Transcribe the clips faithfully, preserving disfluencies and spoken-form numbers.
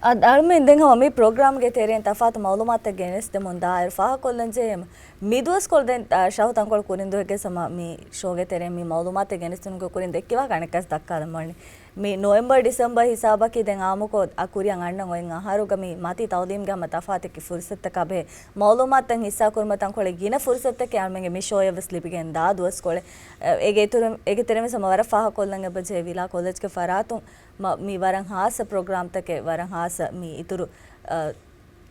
އަދި އަޅުމެން ދެން ހަމަ މި ޕްރޮގްރާމްގެ ތެރެއިން ތަފާތު މައުލޫމާތެއް ގެނެސްދެމުން ދާއިރު ފާހަގަކޮށްލަން ޖެހޭ. މި ދުވަސްކޮޅު ދެން، އަ، ޝަހު ތަންކޮޅު ކުރިން ދުވެގެސް ހަމަ މި ޝޯގެ ތެރެއިން މި މައުލޫމާތެއް ގެނެސްދިނުމުގެ ކުރިން ދެއްކި ވާހަކަ އަނެއްކާސް ދައްކާލަން ވަނީ. މި ނޮވެމްބަރު ޑިސެމްބަރު ހިސާބަކީ ދެން އާއްމުކޮށް އަ ކުރިއަށް އަންނަން އޮތް އަހަރުގަ މި މަތީ ތައުލީމްގެ ހަމަ ތަފާތަކީ ފުރުސަތުތަކާ ބެހޭ މައުލޫމާތުތައް ހިއްސާކުރުމަށް ތަންކޮޅެއް ގިނަ ފުރުސަތުތަކެއް އަޅުމެންގެ މި ޝޯއަށް ވެސް ލިބިގެން ދާ ދުވަސްކޮޅެއް. އެ، އޭގެ އިތުރު، އޭގެ ތެރެއިން ވެސް ހަމަ ވަރަށް ފާހަގަކޮށްލަން އެބަޖެހޭ ވިލާ ކޮލެޖްގެ ފަރާތުން މަ-، މި ވަރަށް ހާއްސަ ޕްރޮގްރާމްތަކެއް، ވަރަށް ހާއްސަ މި އިތުރު، އަ،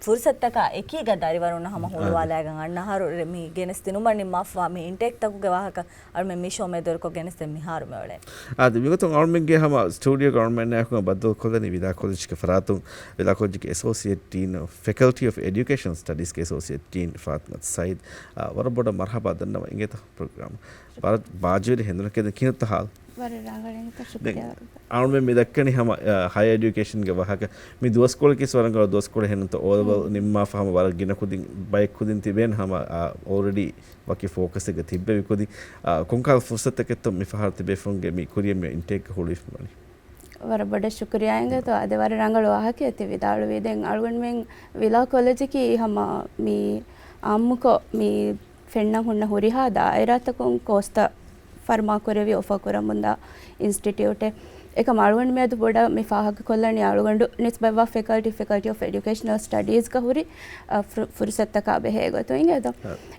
ފުރުސަތުތަކާ އެކީގަ ދަރިވަރުންނަށް ހަމަ ހުޅުވާލައިގެން އަންނަ އަހަރު ރެ-، މި ގެނެސްދިނުމަށް ނިންމާފަވާ މި އިންޓޭކްތަކުގެ ވާހަކަ އަޅުމެން މި ޝޯ މެދުވެރިކޮށް ގެނެސްދޭން މިހާރު މިއުޅެނީ. އާދެ، މިގޮތުން އަޅުމެންގެ ހަމަ ސްޓޫޑިއޯގަ އަޅުމެންނާއެކު ބައްދަލުކޮށްލަނީ ވިލާ ކޮލެޖްގެ ފަރާތުން ވިލާ ކޮލެޖްގެ އެސޯސިއޭޓް ޑީން އޮފް ފެކަލްޓީ އޮފް އެޑިއުކޭޝަން ސްޓަޑީޒްގެ އެސޯސިއޭޓް ޑީން ފާތިމަތު ސައީދު، އާ، ވަރަށް ބޮޑަށް މަރުޙަބާ ދަންނަވަން އިނގޭތޯ ޕްރޮގްރާމަށް. ވަރަށް ބާއްޖަވެރި ހެނދުނަކެއް. ދެން ކިހިނެއްތަ ހާލު؟ ވަރަށް ރަނގަޅީ އިނގޭތޯ. ޝުކުރިއްޔާ. ދެން އަޅުމެން މި ދައްކަނީ ހަމަ، އަ، ހަޔަރ އެޑިއުކޭޝަންގެ ވާހަކަ. މި ދުވަސްކޮޅަކީ ވަރަށް ރަނގަޅު ދުވަސްކޮޅެއް ހެންނަތޯ. އޯ ލެވެލް ނިންމާފަ ހަމަ ވަރަށް ގިނަ ކުދިން، ބައެއް ކުދިން ތިބޭނެ ހަމަ، އަ، އޯލްރެޑީ ވަކި ފޯކަސްއެއްގަ ތިއްބެވި ކުދިން. އަ، ކޮންކަހަލަ ފުރުސަތަކެއްތޯ މިފަހަރު ތިބޭފުޅުންގެ މި ކުރިއަށް މި އިންޓޭކް ހުޅުވިފަ ވަނީ؟ ވަރަށް ބޮޑަށް ޝުކުރިއްޔާ އިނގޭތޯ. އާދެ، ވަރަށް ރަނގަޅު ވާހަކައެއް ތި ވިދާޅުވީ. ދެން އަޅުގަނޑުމެން ވިލާ ކޮލެޖަކީ ހަމަ މި އާއްމުކޮށް މި ފެންނަން ހުންނަ ހުރިހާ ދާއިރާތަކުން ކޯސްތައް ފަރުމާކުރެވި އޮފަރ ކުރަމުންދާ އިންސްޓިޓިއުޓެއް. އެކަމް އަޅުގަނޑު މިއަދު ބޮޑަށް މި ފާހަގަކޮށްލަނީ އަޅުގަނޑު ނިސްބަތްވާ ފެކަލްޓީ، ފެކަލްޓީ އޮފް އެޑިއުކޭޝަނަލް ސްޓަޑީޒްގަ ހުރި، އަ، ފުރު-، ފުރުސަތުތަކާ ބެހޭ ގޮތުން އިނގޭތޯ.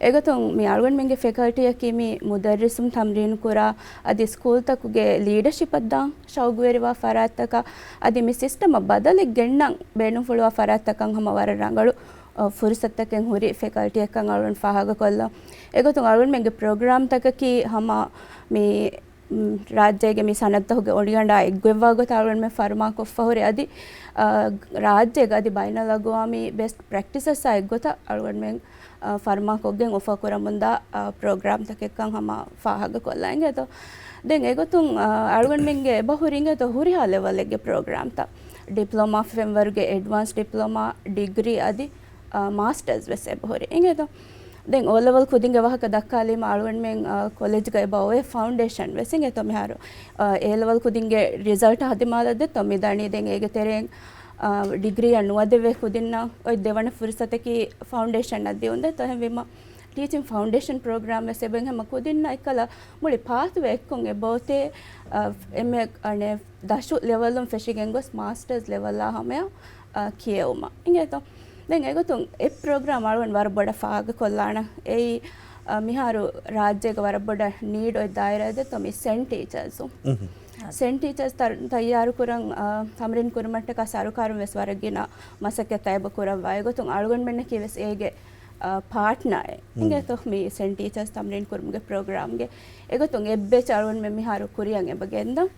އެގޮތުން މި އަޅުގަނޑުމެންގެ ފެކަލްޓީއަކީ މި މުދައްރިސުން ތަމްރީނު ކުރާ، އަދި ސްކޫލްތަކުގެ ލީޑަޝިޕަށް ދާން ޝައުގުވެރިވާ ފަރާތްތަކާ، އަދި މި ސިސްޓަމަށް ބަދަލެއް ގެންނަން ބޭނުންފުޅުވާ ފަރާތްތަކަށް ހަމަ ވަރަށް ރަނގަޅު އަ، ފުރުސަތުތަކެއް ހުރި ފެކަލްޓީއެއްކަން އަޅުގަނޑު ފާހަގަކޮށްލަން. އެގޮތުން އަޅުގަނޑުމެންގެ ޕްރޮގްރާމްތަކަކީ ހަމަ މި، މް، ރާއްޖޭގެ މި ސަނަދުތަކުގެ އޮނިގަނޑާ އެއްގޮތްވާ ގޮތަށް އަޅުގަނޑުމެން ފަރުމާކޮށްފަ ހުރި. އަދި، އަ، ރާއްޖޭގެ އަދި ބައިނަލްއަގުވާމީ ބެސްޓް ޕްރެކްޓިސަސްއާ އެއްގޮތަށް އަޅުގަނޑުމެން، އަ، ފަރުމާކޮށްގެން އޮފަރ ކުރަމުންދާ، އަ، ޕްރޮގްރާމްތަކެއްކަން ހަމަ ފާހަގަކޮށްލަން އިނގޭތޯ. ދެން އެގޮތުން، އަ، އަޅުގަނޑުމެންގެ އެބަހުރި އިނގޭތޯ ހުރިހާ ލެވަލެއްގެ ޕްރޮގްރާމްތައް. ޑިޕްލޮމާ ފެންވަރުގެ އެޑްވާންސް ޑިޕްލޮމާ، ޑިގްރީ އަދި، އާ، މާސްޓަރސް ވެސް އެބަހުރި އިނގޭތޯ. ދެން އޯ ލެވެލް ކުދިންގެ ވާހަކަ ދައްކާލީމަ އަޅުގަނޑުމެން، އާ، ކޮލެޖްގަ އެބަ އޮވޭ ފައުންޑޭޝަން ވެސް އިނގޭތޯ މިހާރު. އާ، އޭ ލެވެލް ކުދިންގެ ރިޒަލްޓް ހަ ދިމާލަށް ދެއްތޯ މި ދަނީ. ދެން އޭގެ ތެރެއިން، އާ، ޑިގްރީއަށް ނުވަދެވޭ ކުދިންނަށް އޮތް ދެވަނަ ފުރުސަތަކީ ފައުންޑޭޝަންއަށް ދިއުން ދެއްތޯ. އެހެންވީމަ ޓީޗިން ފައުންޑޭޝަން ޕްރޮގްރާމް ވެސް އެބައިން ހަމަ ކުދިންނަށް އެއްކަލަ މުޅި ޕާތުވެ އެއްކޮށް އެބައޮތޭ، އާ، އެންމެ އަނެއް ދަށު ލެވެލުން ފެށިގެން ގޮސް މާސްޓަރސް ލެވެލްއާ ހަމަޔަށް، އާ، ކިޔެވުމަށް އިނގޭތޯ. ދެން އެގޮތުން އެ ޕްރޮގްރާމް އަޅުގަނޑު ވަރަށް ބޮޑަށް ފާހަގަކޮށްލާނަން. އެއީ، އާ، މިހާރު ރާއްޖޭގަ ވަރަށް ބޮޑަށް ނީޑް އޮތް ދާއިރާ ދެއްތޯ މި ސެން ޓީޗަރސް. މުހު. ސެން ޓީޗަރސް ތަ-، ތައްޔާރުކުރަން، އާ، ތަމްރީން ކުރުމަށްޓަކާ ސަރުކާރުން ވެސް ވަރަށް ގިނަ މަސައްކަތްތައް އެބަ ކުރައްވާ. އެގޮތުން އަޅުގަނޑުމެންނަކީ ވެސް އޭގެ، އާ، ޕާޓްނާއެއް. މު. އިނގޭތޯ މި ސެން ޓީޗަރސް ތަމްރީން ކުރުމުގެ ޕްރޮގްރާމްގެ. އެގޮތުން އެއް ބޭޗް އަޅުގަނޑުމެން މިހާރު ކުރިއަށް އެބަ ގެންދަން.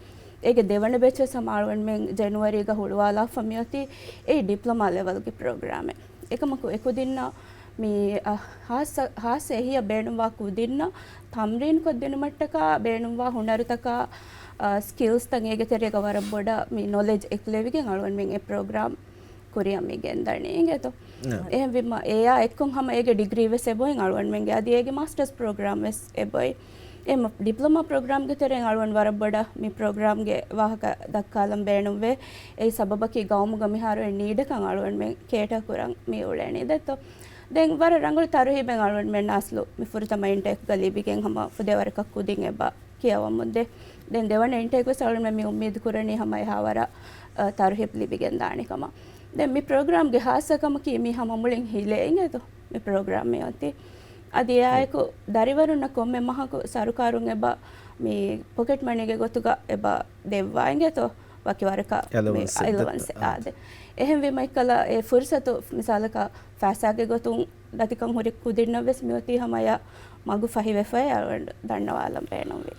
އޭގެ ދެވަނަ ބޭޗް ވެސް ހަމަ އަޅުގަނޑުމެން ޖެނުއަރީގަ ހުޅުވާލާފަ މިއޮތީ އެއީ ޑިޕްލޮމާ ލެވެލްގެ ޕްރޮގްރާމެއް. އެކަމަކު އެކުދިންނަށް މި، އަ، ހާއްސަ، ހާއްސަ އެހީއަށް ބޭނުންވާ ކުދިންނަށް ތަމްރީން ކޮށްދިނުމަށްޓަކާ ބޭނުންވާ ހުނަރުތަކާ، އަ، ސްކިލްސްތައް އޭގެ ތެރޭގަ ވަރަށް ބޮޑަށް މި ނޮލެޖް އެކުލެވިގެން އަޅުގަނޑުމެން އެ ޕްރޮގްރާމް ކުރިއަށް މި ގެންދަނީ އިނގޭތޯ. އެހެންވީމަ އެއާ އެއްކޮށް ހަމަ އޭގެ ޑިގްރީ ވެސް އެބައޮތް އަޅުގަނޑުމެންގެ އަދި އޭގެ މާސްޓަރސް ޕްރޮގްރާމް ވެސް އެބައޮތް. އެ މަ-، ޑިޕްލޮމާ ޕްރޮގްރާމްގެ ތެރެއިން އަޅުގަނޑު ވަރަށް ބޮޑަށް މި ޕްރޮގްރާމްގެ ވާހަކަ ދައްކާލަން ބޭނުންވޭ. އެއީ ސަބަބަކީ ގައުމުގަ މިހާރު އެ ނީޑަކަށް އަޅުގަނޑުމެން ކޭޓަ ކުރަން މި އުޅެނީ ދެއްތޯ. ދެން ވަރަށް ރަނގަޅު ތަރުހީބެއް އަޅުގަނޑުމެން އަސްލު މި ފުރަތަމަ އިންޓޭކްގަ ލިބިގެން ހަމަ ފުދޭވަރަކަށް ކުދިން އެބަ ކިޔަވަމުންދޭ. ދެން ދެވަނަ އިންޓޭކް ވެސް އަޅުގަނޑުމެން މި އުއްމީދު ކުރަނީ ހަމަ އެހާވަރަށް، އަ، ތަރުހީބް ލިބިގެން ދާނެ ކަމަށް. ދެން މި ޕްރޮގްރާމްގެ ހާއްސަ ކަމަކީ މި ހަމަ މުޅިން ހިލޭ އިނގޭތޯ މި ޕްރޮގްރާމް މި އޮތީ. އަދި އެއާއެކު ދަރިވަރުންނަށް ކޮންމެ މަހަކު ސަރުކާރުން އެބަ މި ޕޮކެޓް މަނީގެ ގޮތުގަ އެބަ ދެއްވާ އިނގޭތޯ ވަކި ވަރަކަށް މި އެލަވަންސް އެއް އެލަވަންސް ދެއްވާ. އާދެ. އެހެންވީމަ އެއްކަލަ އެ ފުރުސަތު މިސާލަކަށް ފައިސާގެ ގޮތުން ދަތިކަން ހުރި ކުދިންނަށް ވެސް މިއޮތީ ހަމަޔަށް މަގު ފަހިވެފައި އަޅުގަނޑު ދަންނަވާލަން ބޭނުންވީ.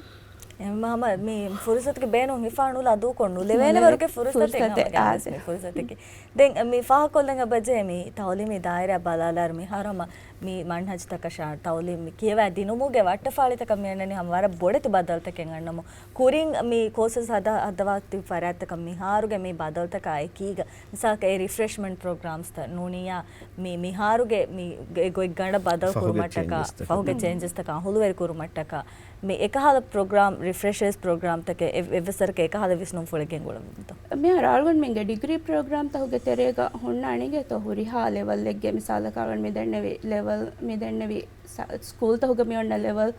އެހެންވީމަ ހަމަ މި ފުރުސަތުގެ ބޭނުން ހިފާ ނުލާ ދޫކޮށް ނުލެވޭނެ ނުލެވޭ ވަރުގެ ފުރުސަތެއް ފުރުސަތެއް، ހަމަ ގެނެސް އާދެ. މި ފުރުސަތަކީ. ދެން މި ފާހަގަކޮށްލަން އެބަޖެހޭ މި ތައުލީމީ ދާއިރާ ބަލާލާއިރު މިހާރު ހަމަ މި މަންހަޖުތަކަށާ ތައުލީމް މި ކިޔަވާ ދިނުމުގެ ވައްޓަފާޅިތަކަށް މި އަންނަނީ ހަމަ ވަރަށް ބޮޑެތި ބަދަލުތަކެއް އަންނަމު، ކުރިން މި ކޯސަސް ހަދާ ހައްދަވާ ތިބި ފަރާތްތަކަށް މިހާރުގެ މި ބަދަލުތަކާ އެކީގަ، މިސާލަކަށް އެ ރިފްރެޝްމަންޓް ޕްރޮގްރާމްސްތައް ނޫނިއްޔާ، މި މިހާރުގެ މި ގޮ-، ގޮތްގަނޑަށް ބަދަލު ފަހުގެ ކުރުމަށްޓަކާ، ޗޭންޖަސްތަކަށް. ފަހުގެ މް. ޗޭންޖަސްތަކާ ހުޅުވެރި ކުރުމަށްޓަކާ، މި އެކަހަލަ ޕްރޮގްރާމް، ރިފްރެޝަރސް ޕްރޮގްރާމްތަކެއް އެ-، އެއްވެސް ވަރަކަށް އެކަހަލަ ވިސްނުންފުޅެއް ގެންގުޅެވުންތޯ؟ މިހާރު އަޅުގަނޑުމެންގެ ޑިގްރީ ޕްރޮގްރާމްތަކުގެ ތެރޭގަ ހުންނާނެ އިނގޭތޯ ހުރިހާ ލެވަލްއެއްގެ، މިސާލަކަށް އަޅުގަނޑު މި ދެންނެވި ލެވަލް، މި ދެންނެވި ސަ-، ސްކޫލްތަކުގެ މި އޮންނަ ލެވަލް،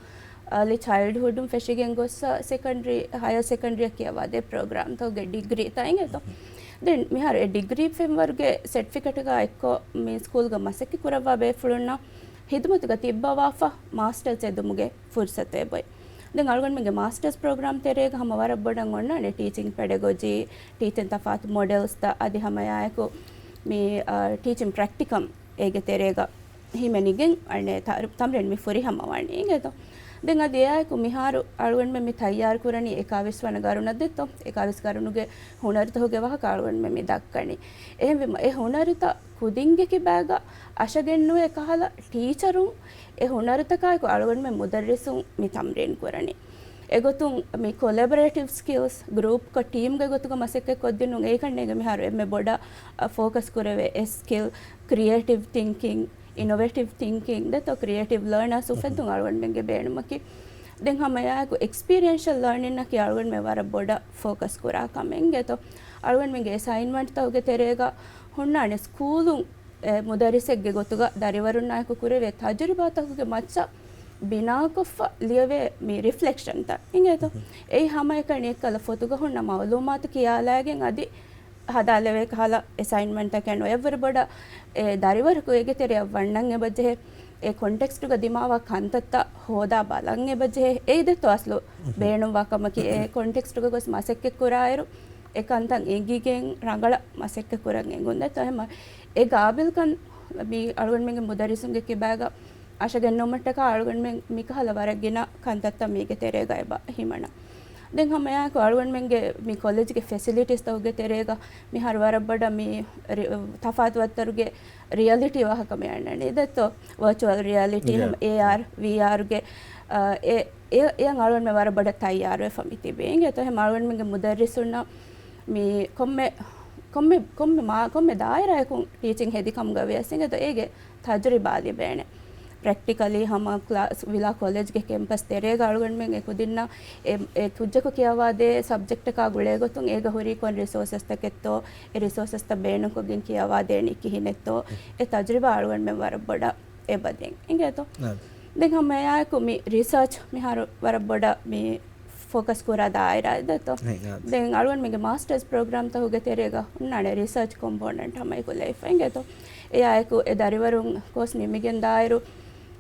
އާލި ޗައިލްޑްހުޑުން ފެށިގެން ގޮއްސަ ސެކަންޑްރީ، ހަޔަ ސެކަންޑްރީއަށް ކިޔަވާދޭ ޕްރޮގްރާމްތަކުގެ ޑިގްރީތައް އިނގޭތޯ. ދެން މިހާރު އެ ޑިގްރީ ފެންވަރުގެ ސެޓްފިކެޓްގަ އެއްކޮށް މި ސްކޫލްގަ މަސައްކަތް ކުރައްވާ ބޭފުޅުންނަށް ހިދުމަތުގަ ތިއްބަވާފަ މާސްޓަރސް އެދުމުގެ ފުރުސަތު އެބޮތް. ދެން އަޅުގަނޑުމެންގެ މާސްޓަރސް ޕްރޮގްރާމް ތެރޭގަ ހަމަ ވަރަށް ބޮޑަށް އޮންނާނެ ޓީޗިން ޕެޑަގޮޖީ، ޓީޗިން ތަފާތު މޮޑެލްސްތައް އަދި ހަމައާއެކު މި، އާ، ޓީޗިން ޕްރެކްޓިކަމް އޭގެ ތެރޭގަ ހިމެނިގެން އަނެއް ތަ-، ތަމްރީން މި ފުރިހަމަވާނީ އިނގޭތޯ. ދެން އަދި އެއާއެކު މިހާރު އަޅުގަނޑުމެން މި ތައްޔާރު ކުރަނީ އެކާވީސް ވަނަ ގަރުނަށް ދެއްތޯ. އެކާވީސް ގަރުނުގެ ހުނަރުތަކުގެ ވާހަކަ އަޅުގަނޑުމެން މި ދައްކަނީ. އެހެންވީމަ އެ ހުނަރުތައް ކުދިންގެ ކިބާގަ އަށަގެންނުވޭ ކަހަލަ ޓީޗަރުން އެ ހުނަރުތަކާއެކު އަޅުގަނޑުމެން މުދައްރިސުން މި ތަމްރީން ކުރަނީ. އެގޮތުން މި ކޮލެބޮރޭޓިވް ސްކިލްސް، ގްރޫޕްކޮށް ޓީމްގެ ގޮތުގަ މަސައްކަތް ކޮށްދިނުން އެއީ ކަންނޭނގެ މިހާރު އެންމެ ބޮޑަށް، އަ، ފޯކަސް ކުރެވޭ އެއް ސްކިލް، ކްރިއޭޓިވް ތިންކިން، އިނޮވޭޓިވް ތިންކިން ދެއްތޯ، ކްރިއޭޓިވް ލާނާސް އުފެއްދުން އަޅުގަނޑުމެންގެ ބޭނުމަކީ. ދެން ހަމައެއާއެކު އެކްސްޕީރިއެންޝަލް ލާނިންއަކީ އަޅުގަނޑުމެން ވަރަށް ބޮޑަށް ފޯކަސް ކުރާ ކަމެއް އިނގޭތޯ. އަޅުގަނޑުމެންގެ އެސައިންމަންޓްތަކުގެ ތެރޭގަ ހުންނާނެ ސްކޫލުން އެ މުދައްރިސެއްގެ ގޮތުގަ ދަރިވަރުންނާއެކު ކުރެވޭ ތަޖުރިބާތަކުގެ މައްޗަށް ބިނާކޮށްފަ ލިޔެވޭ މި ރިފްލެކްޝަންތައް އިނގޭތޯ. އެއީ ހަމައެކަނި އެއްކަލަ ފޮތުގަ ހުންނަ މައުލޫމާތު ކިޔާލާގެން އަދި ހަދާލެވޭ ކަހަލަ އެސައިންމަންޓްތަކެއް ނޫން. އެއްވަރު ބޮޑަށް އެ ދަރިވަރަކު އޭގެ ތެރެއަށް ވަންނަން އެބަޖެހޭ، އެ ކޮންޓެކްސްޓުގަ ދިމާވާ ކަންތައްތައް ހޯދާ ބަލަން އެބަޖެހޭ. އެއީ ދެއްތޯ އަސްލު ބޭނުންވާ ކަމަކީ. އެ ކޮންޓެކްސްޓުގަ ގޮސް މަސައްކަތް ކުރާއިރު، އެ ކަންތައް އެނގިގެން ރަނގަޅަށް މަސައްކަތް ކުރަން އެނގުން ދެއްތޯ. އެހެން އެ ގާބިލްކަން މި އަޅުގަނޑުމެންގެ މުދައްރިސުންގެ ކިބާގަ އަށަގެންނުމަށްޓަކާ އަޅުގަނޑުމެން މިކަހަލަ ވަރަށް ގިނަ ކަންތައްތައް މީގެ ތެރޭގަ އެބަ ހިމަނަ. ދެން ހަމައެއާއެކު އަޅުގަނޑުމެންގެ މި ކޮލެޖްގެ ފެސިލިޓީސްތަކުގެ ތެރޭގަ މިހާރު ވަރަށް ބޮޑަށް މި ރި-، ތަފާތު ވައްތަރުގެ ރިއަލިޓީ ވާހަކަ މި އަންނަނީ ދެއްތޯ. ވަރޗުއަލް ރިއަލިޓީ، އެ އޭއާރް، ވީއާރްގެ، އާ، އެ، އެ، އެއަށް އަޅުގަނޑުމެން ވަރަށް ބޮޑަށް ތައްޔާރުވެފަ މި ތިބީ އިނގޭތޯ. އެހެން އަޅުގަނޑުމެންގެ މުދައްރިސުންނަށް މި ކޮންމެ، ކޮންމެ، ކޮންމެ މާ-، ކޮންމެ ދާއިރާއަކުން ޓީޗިން ހެދި ކަމުގަ ވިޔަސް އިނގޭތޯ އޭގެ ތަޖުރިބާ ލިބޭނެ. ޕްރެކްޓިކަލީ ހަމަ ކްލާސް، ވިލާ ކޮލެޖްގެ ކެމްޕަސް ތެރޭގަ އަޅުގަނޑުމެން އެ ކުދިންނަށް އެ، އެ ކުއްޖަކު ކިޔަވާދޭ ސަބްޖެކްޓަކާ ގުޅޭގޮތުން އޭގަ ހުރީ ކޮން ރިސޯސަސްތަކެއްތޯ، އެ ރިސޯސަސްތައް ބޭނުންކޮށްގެން ކިޔަވާދޭނީ ކިހިނެއްތޯ، އެ ތަޖުރިބާ އަޅުގަނޑުމެން ވަރަށް ބޮޑަށް އެބަދޭން އިނގޭތޯ. ދެން ހަމައެއާއެކު މި ރިސާޗް މިހާރު ވަރަށް ބޮޑަށް މި ފޯކަސް ކުރާ ދާއިރާ ދެއްތޯ. ދެން އަޅުގަނޑުމެންގެ މާސްޓަރސް ޕްރޮގްރާމްތަކުގެ ތެރޭގަ ހުންނާނެ ރިސާޗް ކޮމްޕޯނެންޓް ހަމަ އެކުލައިފަ އިނގޭތޯ. އެއާއެކު އެ ދަރިވަރުން ކޯސް ނިމިގެން ދާއިރު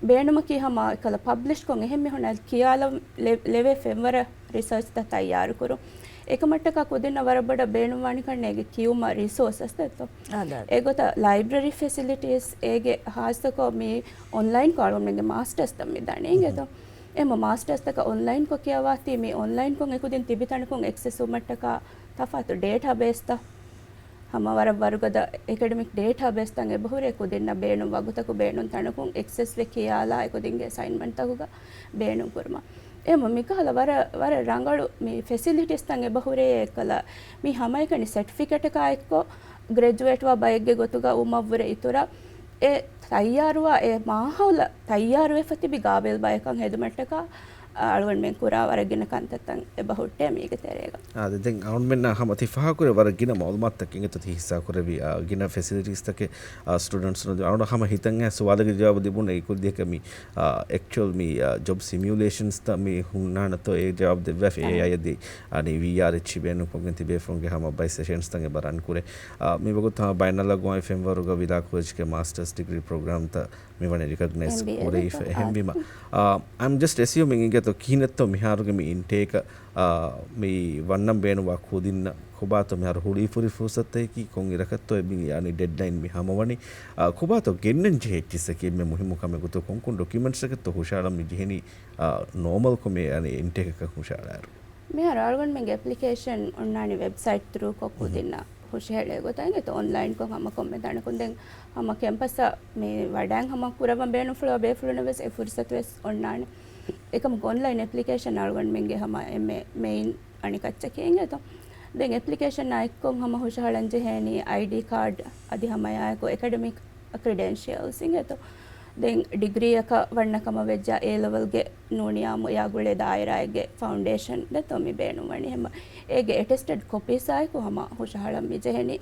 ބޭނުމަކީ ހަމަ އެކަލަ ޕަބްލިޝްކޮށް އެހެން މީހުންނަށް ކިޔާލަން ލެ-، ލެވޭ ފެންވަރަށް ރިސާޗްތައް ތައްޔާރުކުރުން. އެކަމަށްޓަކާ ކުދިންނަށް ވަރަށް ބޮޑަށް ބޭނުންވާނެ ކަންނޭނގެ ކިޔުމަށް ރިސޯސަސް ދެއްތޯ. އެގޮތަށް ލައިބްރަރީ ފެސިލިޓީސް އޭގެ ހާއްސަކޮށް މި އޮންލައިންކޮށް އަޅުގަނޑުމެންގެ މާސްޓަރސްތައް މި ދަނީ އިނގޭތޯ. އެމަ މާސްޓަރސްތަކަށް އޮންލައިންކޮށް ކިޔަވާތީ މި އޮންލައިންކޮށް އެކުދިން ތިބި ތަނަކުން އެކްސެސް ވުމަށްޓަކާ ތަފާތު ޑޭޓާބޭސްތައް ހަމަ ވަރަށް ވަރުގަދަ އެކަޑެމިކް ޑޭޓާބޭސްތައް އެބަހުރޭ ކުދިންނަށް ބޭނުން ވަގުތަކު ބޭނުން ތަނަކުން އެކްސެސްވެ ކިޔާލާ އެކުދިންގެ އެސައިންމަންޓްތަކުގަ ބޭނުން ކުރުމަށް. އެމަ މިކަހަލަ ވަރަށް، ވަރަށް ރަނގަޅު މި ފެސިލިޓީސްތައް އެބަހުރޭ އެކަލަ މި ހަމައެކަނި ސެޓްފިކެޓަކާ އެއްކޮށް ގްރެޖުއޭޓްވާ ބައެއްގެ ގޮތުގަ ވުމަށްވުރެ އިތުރަށް އެ ތައްޔާރުވާ އެ މާހައުލަށް ތައްޔާރުވެފަ ތިބި ގާބިލް ބަޔަކަށް ހެދުމަށްޓަކާ އަޅުގަނޑުމެން ކުރާ ވަރަށް ގިނަ ކަންތައްތައް އެބަ ހުއްޓޭ މީގެ ތެރޭގަ. އާދެ، ދެން އަޅުގަނޑުމެންނާ ހަމަ ތި ފާހަގަކުރޭ ވަރަށް ގިނަ މައުލޫމާތުތައް އިނގޭތޯ ތި ހިއްސާކުރެއްވި، އާ، ގިނަ ފެސިލިޓީސްތަކެއް، އާ، ސްޓޫޑެންޓްސް އަޅުގަނޑު ހަމަ ހިތަށް އައި ސުވާލެއްގެ ޖަވާބު ލިބުނު އެ ކުދިޔަކަށް މި، އާ، އެކްޗުއަލް މި، އާ، ޖޮބް ސިމިއުލޭޝަންސްތައް މި ހުންނާނެތޯ އޭ ޖަވާބު ދެއްވާފަ. އޭ އައި އަދި އަނި ވީއާރް އެޗް ބޭނުންކޮށްގެން ތިބޭފުޅުންގެ ހަމަ ބައެއް ސެޝަންސްތައް އެބަ ރަން ކުރޭ. އާ، މި ވަގުތު ހަމަ ބައިނަލްއަގުވާމީ ފެންވަރުގަ ވިލާ ކޮލެޖްގެ މާސްޓަރސް ޑިގްރީ ޕްރޮގްރާމްތައް މިވަނީ ރިކޮގްނައިޒް ކުރެވިފަ. އެހެންވީމަ، އާ، I'm just assuming އިނގޭތޯ ކިހިނެއްތޯ މިހާރުގެ މި އިންޓޭކަށް، އާ، މި ވަންނަން ބޭނުންވާ ކުދިންނަށް ކޮބާތޯ މިހާރު ހުޅުވިފަ ހުރި ފުރުސަތަކީ ކޮން އިރަކަށްތޯ މި އަނި ޑެޑްލައިން މި ހަމަވަނީ، އާ، ކޮބާތޯ ގެންނަން ޖެހޭ އެއްޗިއްސަކީ އެންމެ މުހިއްމު ކަމެއް ގޮތުގަ ކޮންކޮން ޑޮކިއުމެންޓްސްތަކެއްތޯ ހުށަހަޅަން މި ޖެހެނީ، އާ، ނޯމަލްކޮށް މި އަނި އިންޓޭކަކަށް ހުށަހަޅާއިރު. މިހާރު އަޅުގަނޑުމެންގެ އެޕްލިކޭޝަން އޮންނާނީ ވެބްސައިޓް ތްރޫކޮށް ކުދިންނަށް ހުށަހެޅޭ ގޮތަށް އިނގޭތޯ އޮންލައިންކޮށް ހަމަ ކޮންމެ ތަނަކުން ދެން ހަމަ ކެމްޕަސްއަށް މި ވަޑައިން ހަމަ ކުރައްވަން ބޭނުންފުޅުވާ ބޭފުޅުންނަށް ވެސް އެ ފުރުސަތު ވެސް އޮންނާނެ. އެކަމަކު އޮންލައިން އެޕްލިކޭޝަން އަޅުގަނޑުމެންގެ ހަމަ އެންމެ މެއިން އަނެއް ކައްޗަކީ އިނގޭތޯ. ދެން އެޕްލިކޭޝަނާ އެއްކޮށް ހަމަ ހުށަހަޅަން ޖެހޭނީ އައިޑީ ކާޑް އަދި ހަމައާއެކު އެކަޑެމިކް ކްރިޑެންޝިއަލްސް އިނގޭތޯ. ދެން ޑިގްރީއަކަށް ވަންނަ ކަމަށް ވެއްޖާ އޭ ލެވެލްގެ ނޫނިއްޔާމު އެއާ ގުޅޭ ދާއިރާއެއްގެ ފައުންޑޭޝަން ދެތޯ މި ބޭނުންވަނީ. ހަމަ އޭގެ އެޓެސްޓެޑް ކޮޕީސާއެކު ހަމަ ހުށަހަޅަން މި ޖެހެނީ.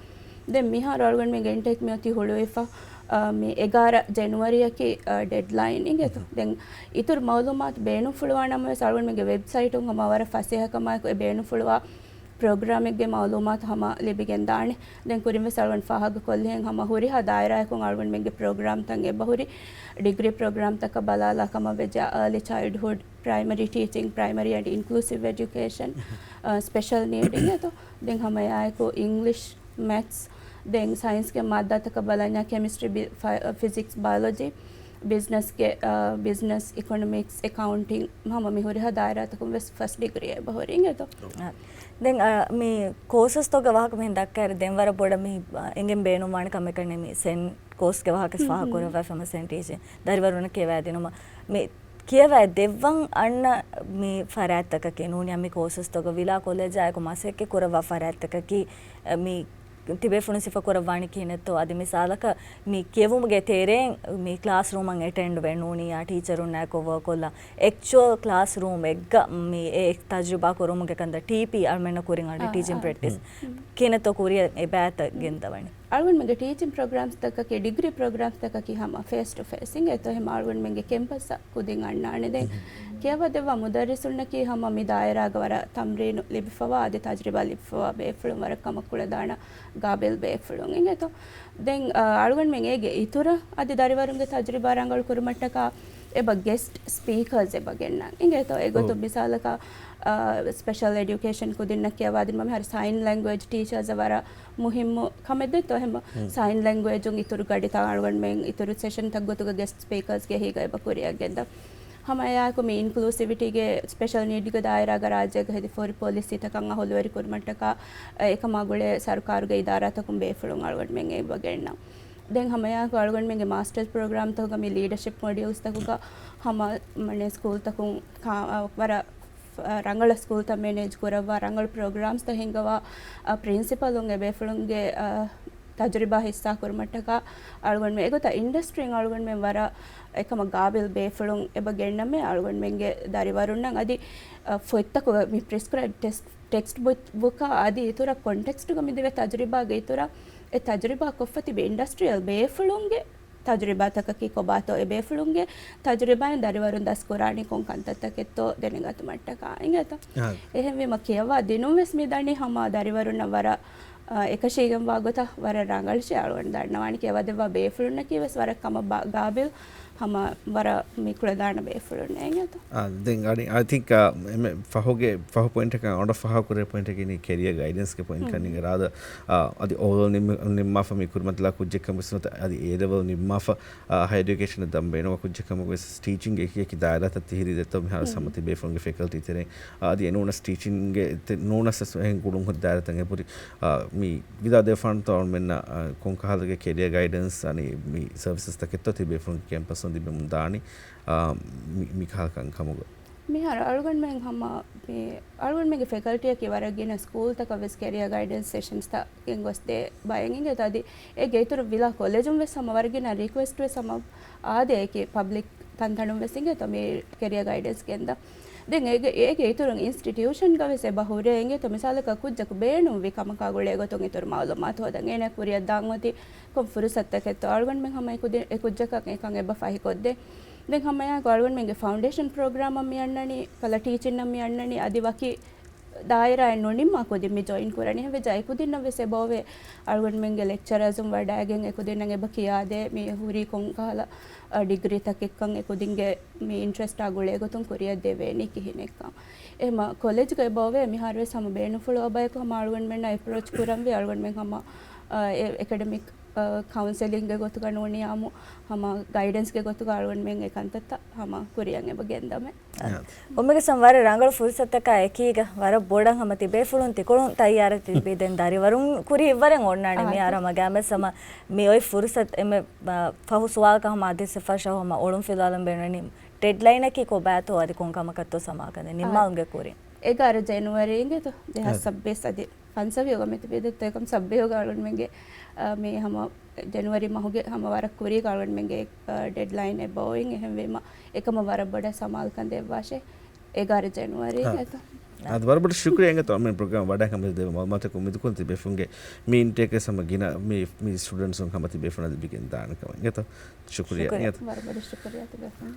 ދެން މިހާރު އަޅުގަނޑުމެންގެ އިންޓޭކް މިއޮތީ ހުޅުވިފަ، އާ، މި އެގާރަ ޖެނުއަރީއަކީ، އާ، ޑެޑްލައިން އިނގޭތޯ. ދެން އިތުރު މައުލޫމާތު ބޭނުންފުޅުވާ ނަމަވެސް އަޅުގަނޑުމެންގެ ވެބްސައިޓުން ހަމަ ވަރަށް ފަސޭހަކަމާއެކު އެ ބޭނުންފުޅުވާ ޕްރޮގްރާމެއްގެ މައުލޫމާތު ހަމަ ލިބިގެންދާނެ. ދެން ކުރިންވެސް އަޅުގަނޑު ފާހަގަކޮށްލިހެން ހަމަ ހުރިހާ ދާއިރާއަކުން އަޅުގަނޑުމެންގެ ޕްރޮގްރާމްތައް އެބަހުރި ޑިގްރީ ޕްރޮގްރާމްތަކަށް ބަލާލާ ކަމަށް ވެއްޖާ އާލި ޗައިލްޑްހުޑް، ޕްރައިމަރީ ޓީޗިން، ޕްރައިމަރީ އެންޑް އިންކްލޫސިވް އެޑިއުކޭޝަން، ސްޕެޝަލް ނީޑް އިނގޭތޯ. ދެން ހަމައާއެކު އިންގްލިޝް، މެތްސް، ދެން ސައިންސްގެ މާއްދާތަކަށް ބަލަންޏާ ކެމިސްޓްރީ، ބި-، ފަ-، ފިޒިކްސް، ބަޔޮލޮޖީ، ބިޒްނަސްގެ، އާ، ބިޒްނަސް، އިކޮނޮމިކްސް، އެކައުންޓިން، ހަމަ މި ހުރިހާ ދާއިރާތަކުން ވެސް ފަސްޓް ޑިގްރީ އެބަހުރި އިނގޭތޯ. އާ. ދެން، އާ، މި ކޯސަސްތަކުގެ ވާހަކަ މިހެން ދައްކާއިރު ދެން ވަރަށް ބޮޑަށް މި، އާ، އެނގެން ބޭނުންވާނެ ކަމެއް ކަންނޭ މި ސެން ކޯސްގެ ވާހަކަ ފާހަގަ ކުރައްވާފަ ހަމަ ސެން ޓީޗިން ދަރިވަރުންނަށް ކިޔަވާ ދިނުމަށް މި ކިޔަވައި ދެއްވަން އަންނަ މި ފަރާތްތަކަކީ ނޫނިއްޔާ މި ކޯސަސްތަކަށް ވިލާ ކޮލެޖާއެކު މަސައްކަތް ކުރައްވާ ފަރާތްތަކަކީ، އަ، މި ތިބޭފުޅުން ސިފަ ކުރައްވާނީ ކިހިނެއްތޯ؟ އަދި މިސާލަކަށް މި ކިޔެވުމުގެ ތެރެއިން މި ކްލާސްރޫމަށް އެޓެންޑް ވެ ނޫނިއްޔާ ޓީޗަރުންނާއެކު ވޯކޮށްލާ އެކްޗުއަލް ކްލާސްރޫމެއްގަ މި އެ ތަޖުރިބާ ކުރުމުގެ ކަންތައް ޓީޕީ އަޅުމެންނަށް ކުރިން އަޅު ޓީޗިން ޕްރެކްޓިސް ކިހިނެއްތޯ ކުރިއަށް އެބައިތަ ގެންދަވަނީ؟ އަޅުގަނޑުމެންގެ ޓީޗިން ޕްރޮގްރާމްސްތަކަކީ، ޑިގްރީ ޕްރޮގްރާމްސްތަކަކީ ހަމަ ފޭސް ޓު ފޭސް އިނގޭތޯ އެހެން އަޅުގަނޑުމެންގެ ކެމްޕަސްއަށް ކުދިން އަންނާނެ. ދެން ކިޔަވާދެއްވާ މުދައްރިސުންނަކީ ހަމަ މި ދާއިރާގަ ވަރަށް ތަމްރީނު ލިބިފަވާ އަދި ތަޖުރިބާ ލިބިފަވާ ބޭފުޅުން ވަރަށް ކަމަށް ކުޅަދާނަ ގާބިލް ބޭފުޅުން އިނގޭތޯ. ދެން، އަ، އަޅުގަނޑުމެން އޭގެ އިތުރަށް އަދި ދަރިވަރުންގެ ތަޖުރިބާ ރަނގަޅު ކުރުމަށްޓަކާ އެބަ ގެސްޓް ސްޕީކަރސް އެބަ ގެންނަން އިނގޭތޯ. އެގޮތުން މިސާލަކަށް، އަ، ސްޕެޝަލް އެޑިއުކޭޝަން ކުދިންނަށް ކިޔަވާދިނުމަށް މިހާރު ސައިން ލެންގުއޭޖް ޓީޗާސް ވަރަށް މުހިއްމު ކަމެއް ދެއްތޯ. އެހެން ސައިން ލެންގުއޭޖުން އިތުރު ގަޑިތައް އަޅުގަނޑުމެން އިތުރު ސެޝަންތައް ގޮތުގަ ގެސްޓް ސްޕީކަރސްގެ އެހީގަ އެބަ ކުރިއަށް ގެންދަން. ހަމައެއާއެކު މި އިންކްލޫސިވިޓީގެ ސްޕެޝަލް ނީޑްގެ ދާއިރާގަ ރާއްޖޭގަ ހެދި ފޯރި ޕޮލިސީތަކަށް އަހުލުވެރި ކުރުމަށްޓަކާ، އެކަމާ ގުޅޭ ސަރުކާރުގެ އިދާރާތަކުން ބޭފުޅުން އަޅުގަނޑުމެން އެބަ ގެންނަން. ދެން ހަމައެއާއެކު އަޅުގަނޑުމެންގެ މާސްޓަރސް ޕްރޮގްރާމްތަކުގަ މި ލީޑަޝިޕް މޮޑިއުލްސްތަކުގަ ހަމަ މަނެ ސްކޫލްތަކުން ކާ-، ވަރަށް ރަނގަޅަށް ސްކޫލްތައް މެނޭޖް ކުރައްވާ، ރަނގަޅު ޕްރޮގްރާމްސްތައް ހިންގަވާ، އަ، ޕްރިންސިޕަލުން އެބޭފުޅުންގެ، އަ، ތަޖުރިބާ ހިއްސާ ކުރުމަށްޓަކާ އަޅުގަނޑުމެން އެގޮތަށް އިންޑަސްޓްރީން އަޅުގަނޑުމެން ވަރަށް އެކަމަށް ގާބިލް ބޭފުޅުން އެބަ ގެންނަމޭ އަޅުގަނޑުމެންގެ ދަރިވަރުންނަށް އަދި، އަ، ފޮތްތަކުގަ މި ޕްރިސްކްރައިބް ޓެސްޓް، ޓެކްސްޓް ބުކް، ބުކާ އަދި އިތުރަށް ކޮންޓެކްސްޓުގަ މި ދެވޭ ތަޖުރިބާގެ އިތުރަށް އެ ތަޖުރިބާ ކޮށްފަ ތިބި އިންޑަސްޓްރިއަލް ބޭފުޅުންގެ ތަޖުރިބާތަކަކީ ކޮބާތޯ، އެބޭފުޅުންގެ ތަޖުރިބާއިން ދަރިވަރުން ދަސްކުރާނީ ކޮން ކަންތައްތަކެއްތޯ ދެނެގަތުމަށްޓަކާ އިނގޭތަ؟ އާ. އެހެންވީމަ ކިޔަވާ ދިނުން ވެސް މި ދަނީ ހަމަ ދަރިވަރުންނަށް ވަރަށް، އަ، އެކަށީގެންވާ ގޮތަށް ވަރަށް ރަނގަޅަށޭ އަޅުގަނޑު ދަންނަވާނީ. ކިޔަވާދެއްވާ ބޭފުޅުންނަކީ ވެސް ވަރަށް ކަމަށް ބާ-، ގާބިލް ހަމަ ވަރަށް މި ކުޅަދާނަ ބޭފުޅުންނޭ އިނގޭތަ؟ އާ، ދެން އަނި-، އަ، އައި ތިންކް، އ، އެންމެ ފަހުގެ، ފަހު ޕޮއިންޓަކަށް އަންގަ ފަހަ ކުރޭ ޕޮއިންޓަކީ ކެރިއަ ގައިޑެންސްގެ ޕޮއިންޓް ކަންނޭނގެ ރާދަ، އަ، އަދި އޯލެވެލް ނިންމަ-، ނިންމާފަ މި ކުރިމަތިލާ ކުއްޖެއްކަމަށް ވެސް ނުވަތަ އަދި އޭލެވެލް ނިންމާފަ، އަ، ހަޔަ އެޑިއުކޭޝަނަށް ދަން ބޭނުންވާ ކުއްޖެއްކަމަށް ވެސް ޓީޗިންގ އެކި އެކި ދާއިރާތައް ތިހިރީ ދެއްތޯ މިހާރު ހަމަ ތިބޭފުޅުންގެ ފެކަލްޓީ ތެރެއިން، އަ، އަދި އެނޫނަސް ޓީޗިންގ އެތެ-، ނޫނަސް ވެސް އެހެން ގުޅުން ހުރި ދާއިރާތައް އެބަހުރި، އަ، މި ވިދާ ދެފާންތޯ އަޅުމެންނަށް، އަ، ކޮންކަހަލަގެ ކެރިއަ ގައިޑެންސް އަނި މި ސަރވިސަސް ތަކެއްތޯ ތިބޭފުޅުންގެ ކެމްޕަސުން ލިބެމުން ދާނީ، އާ، މި-، މިކަހަލަ ކަންކަމުގަ. މިހާރު އަޅުގަނޑުމެން ހަމަ މި އަޅުގަނޑުމެންގެ ފެކަލްޓީއަކީ ވަރަށް ގިނަ ސްކޫލްތަކަށް ވެސް ކެރިއަ ގައިޑެންސް ސެޝަންސްތައް ގެންގޮސްދޭ ބައެއް އިނގޭތަ؟ އަދި އޭގެ އިތުރު ވިލާ ކޮލެޖުން ވެސް ހަމަ ވަރަށް ގިނަ ރިކުއެސްޓް ވެސް ހަމަ އާދޭ އެކި ޕަބްލިކް ތަންތަނުން ވެސް އިނގޭތޯ މި ކެރިއަ ގައިޑެންސް ގެންދަ. ދެން އޭގެ، އޭގެ އިތުރުން އިންސްޓިޓިއުޝަންގަ ވެސް އެބަ ހުރޭ އިނގޭތޯ މިސާލަކަށް ކުއްޖަކު ބޭނުންވި ކަމަކާ ގުޅޭ ގޮތުން އިތުރު މައުލޫމާތު ހޯދަން އޭނަ ކުރިއަށް ދާން އޮތީ ކޮން ފުރުސަތަކެއްތޯ އަޅުގަނޑުމެން ހަމަ އެކުދި-، އެ ކުއްޖަކަށް އެކަން އެބަ ފަހިކޮށްދޭ. ދެން ހަމައެއާއެކު އަޅުގަނޑުމެންގެ ފައުންޑޭޝަން ޕްރޮގްރާމަށް މި އަންނަނީ، ކަލަ ޓީޗިންއަށް މި އަންނަނީ، އަދި ވަކި ދާއިރާއެއް ނުނިންމާ ކުދިން މި ޖޮއިން ކުރަނީ. ހެވެއްޖާ އެކުދިންނަށް ވެސް އެބައޮވޭ އަޅުގަނޑުމެންގެ ލެކްޗަރަރސުން ވަޑައިގެން އެކުދިންނަށް އެބަ ކިޔާދޭ މި ހުރީ ކޮން ކަހަލަ، އަ، ޑިގްރީތަކެއްކަން އެކުދިންގެ މި އިންޓްރެސްޓާ ގުޅޭ ގޮތުން ކުރިއަށް ދެވޭނީ ކިހިނެއްކަން. އެހެމަ ކޮލެޖްގަ އެބައޮވޭ މިހާރު ވެސް ހަމަ ބޭނުންފުޅު އަބަޔަކު ހަމަ އަޅުގަނޑުމެންނަށް އެޕްރޯޗް ކުރަންވީ އަޅުގަނޑުމެން ހަމަ އެކަޑެމިކް ކައުންސެލިންގެ ގޮތުގަ ނޫނިއްޔާމު ހަމަ ގައިޑެންސްގެ ގޮތުގަ އަޅުގަނޑުމެން އެ ކަންތައްތައް ހަމަ ކުރިއަށް އެބަ ގެންދަމެ. އޮމެގެ ސަމް ވަރަށް ރަނގަޅު ފުރުސަތަކާ އެކީގަ ވަރަށް ބޮޑަށް ހަމަ ތިބޭފުޅުން ތިކޮޅުން ތައްޔާރަށް ތިބީ. ދެން ދަރިވަރުން ކުރި އިއްވަރެއް އޮންނާނެ މި އާ، އަރަމަގައިމެސް ހަމަ މި އޮތް ފުރުސަތު އެންމެ، އާ، ފަހު ސުވާލަކަށް ހަމަ އަދި ސިފަށަށް ހަމަ އޮޅުން ފިލާލަން ބޭނުނީ ޑެޑްލައިނަކީ ކޮބާތޯ އަދި ކޮން ކަމަކަށްތޯ ސަމާކަން ދޭން ނިންމާލުމުގެ ކުރިން. އެގާރަ ޖެނުއަރީގެ ދެހާސް ސައްބީސް އަދި ފަންސަވީހުގަ މިތިބީ ދެއްތޯ އެކަމް ސައްބީހުގަ އަޅުގަނޑުމެންގެ، އާ، މި ހަމަ ޖެނުއަރީ މަހުގެ ހަމަ ވަރަށް ކުރީގަ އަޅުގަނޑުމެންގެ، އާ، ޑެޑްލައިން އެބައޮތް. އެހެންވީމަ އެކަމަށް ވަރަށް ބޮޑަށް ސަމާލުކަން ދެއްވާށޭ. އެގާރަ ޖެނުއަރީ ހާ. އެތަ؟ އަދި ވަރަށް ބޮޑަށް ޝުކުރިޔާ އިނގޭތޯ މި ޕްރޮގްރާމް ވަޑައިގަންނަވަން މަތަކު މިދުކުން ތިބޭފުންގެ މި އިންޓޭކް ސަމަ ގިނަ މި، މި ސްޓޫޑެންޓްސުން ހަމަ ތިބޭފުން ލިބިގެން ދާނެ ކަމަށް އިނގޭތޯ. ޝުކުރިޔާ ޝުކުރިޔާ. އިނގޭތޯ. ވަރަށް ބޮޑަށް ޝުކުރިޔާ ތިބޭފުން.